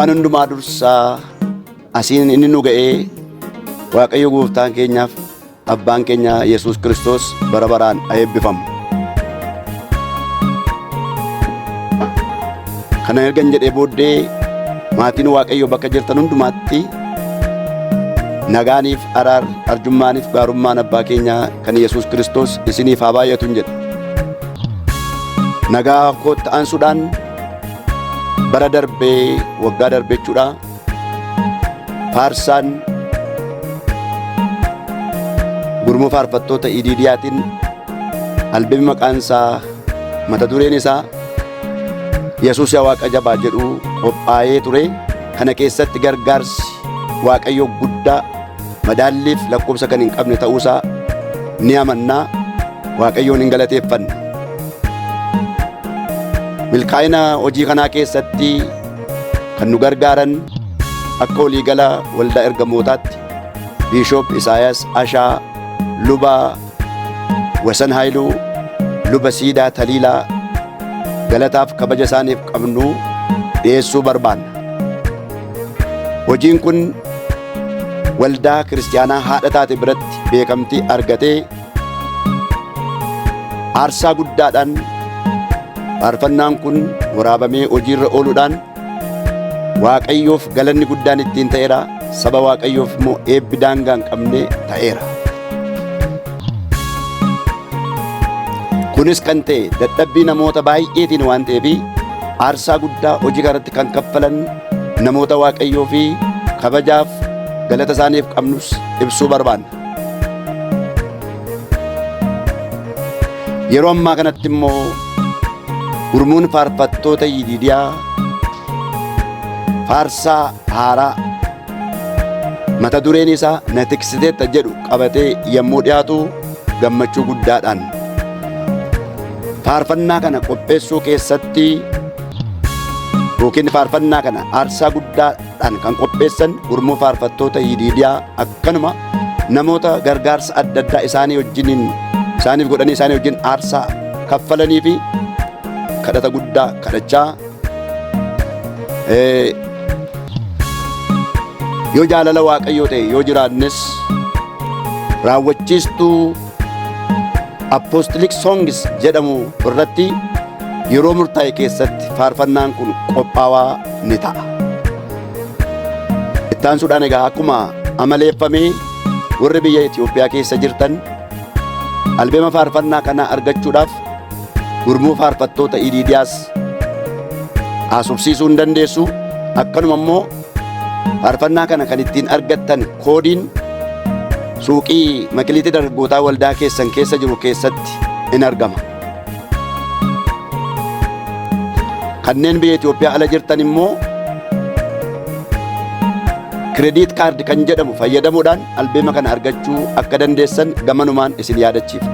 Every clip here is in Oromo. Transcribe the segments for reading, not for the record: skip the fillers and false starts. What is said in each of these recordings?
Waan hundumaa dursaa asiin inni nu ga'ee Waaqayyo gooftaan keenyaaf abbaan keenya Yesuus Kiristoos bara baraan haa eebbifamu. Kana ergan jedhee booddee maatiin Waaqayyo bakka jirtan hundumaatti nagaaniif araar arjummaaniif gaarummaan abbaa keenyaa kan Yesuus Kiristoos isiniif haa baay'atun jedha. Nagaa kootti aansuudhaan bara darbee waggaa darbe jechuudha faarsaan gurmuu faarfattoota Idiidiyaatiin albeemii maqaan isaa mata dureen isaa Yesuus yaa Waaqa jabaa jedhu qophaa'ee ture. Kana keessatti gargaarsi Waaqayyoo guddaa madaalliif lakkoofsa kan hin qabne ta'uusaa ni amannaa Waaqayyoon hin galateeffanna. Milkaa'ina hojii kanaa keessatti kan nu gargaaran akka waliigala waldaa ergamootaatti Biishoop Isaayaas Ashaa, Luba Wasan Haayiluu, Luba Siidaa Taliilaa galataaf kabaja isaaniif qabnu dhiyeessuu barbaanna. Hojiin kun waldaa kiristaanaa haadha taate biratti beekamtii argatee aarsaa guddaadhaan faarfannaan kun waraabamee hojiirra ooluudhaan Waaqayyoof galanni guddaan ittiin ta'eera. Saba Waaqayyoof immoo eebbi daangaa hin qabne ta'eera. Kunis kan ta'e dadhabbii namoota baay'eetiin waan ta'eef aarsaa guddaa hojii kanarratti kan kaffalan namoota Waaqayyoo fi kabajaaf galata isaaniif qabnus ibsuu barbaanna. Yeroo ammaa kanatti immoo gurmuun faarfattoota Yidiidiyaa faarsaa haaraa mata dureen isaa na tiksiteetta jedhu qabatee yommuu dhiyaatu gammachuu guddaadhaan faarfannaa kana qopheessuu keessatti yookiin faarfannaa kana aarsaa guddaadhaan kan qopheessan gurmuu faarfattoota Yidiidiyaa akkanuma namoota gargaarsa adda addaa isaanii wajjiniin isaaniif godhanii isaanii wajjin aarsaa kaffalanii fi kadhata guddaa kadhachaa yoo jaalala Waaqayyoo ta'e yoo jiraannes raawwachiistuu Apostolic Songs jedhamu irratti yeroo murtaa'e keessatti faarfannaan kun qophaawaa ni ta'a. Ittaansuudhaan egaa akkuma amaleeffamee warri biyya Itoophiyaa keessa jirtan albeema faarfannaa kanaa argachuudhaaf gurmuu faarfattoota Idiidiyaas haasofsiisuu hin dandeessu. Akkanuma immoo faarfannaa kana kan ittiin argattan koodiin suuqii makiliitii dargaggootaa waldaa keessan keessa jiru keessatti in argama. Kanneen biyya Itoophiyaa ala jirtan immoo credit card kan jedhamu fayyadamuudhaan albeema kana argachuu akka dandeessan gamanumaan isin yaadachiifna.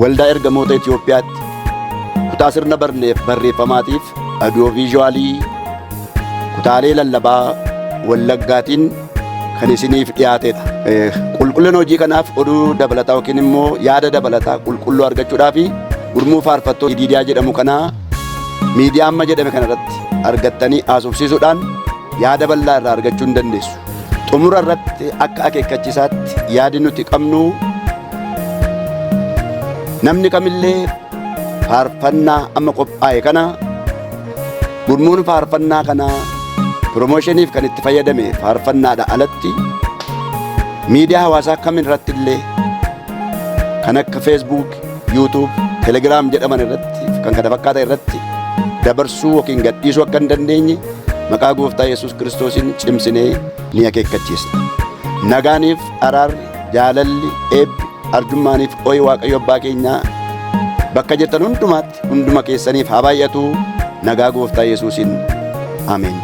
Waldaa Ergamoota Itoophiyaatti kutaa sirna barneef barreeffamaatiif audiovisualii kutaalee lallabaa Wallaggaatiin kan isiniif dhiyaatedha. Qulqullina hojii kanaaf oduu dabalataa yookiin immoo yaada dabalataa qulqulluu argachuudhaaf gurmuu faarfattoota Idiidiyaa jedhamu kanaa miidiyaa amma jedhame kanarratti argattanii haasofsiisuudhaan yaada bal'aa irraa argachuu hin dandeessu. Xumura irratti akka akeekkachiisaatti yaadi nuti qabnu namni kamillee faarfannaa amma qophaa'e kana gurmuun faarfannaa kana promoshiniif kan itti fayyadame faarfannaadha alatti miidiyaa hawaasaa kam irratti illee kan akka Facebook, YouTube, Telegram jedhaman irratti kan kana fakkaatan irratti dabarsuu yookiin gadhiisuu akka hin dandeenye maqaa gooftaa Yesuus Kiristoosiin cimsinee ni akeekkachiisna. Nagaaniif araarri, jaalalli, eebbi, arjummaaniif ooyi Waaqayyo Abbaa keenyaa bakka jirtan hundumaatti hunduma keessaniif haa baay'atu. Nagaa gooftaa Yesuusiin. Ameen.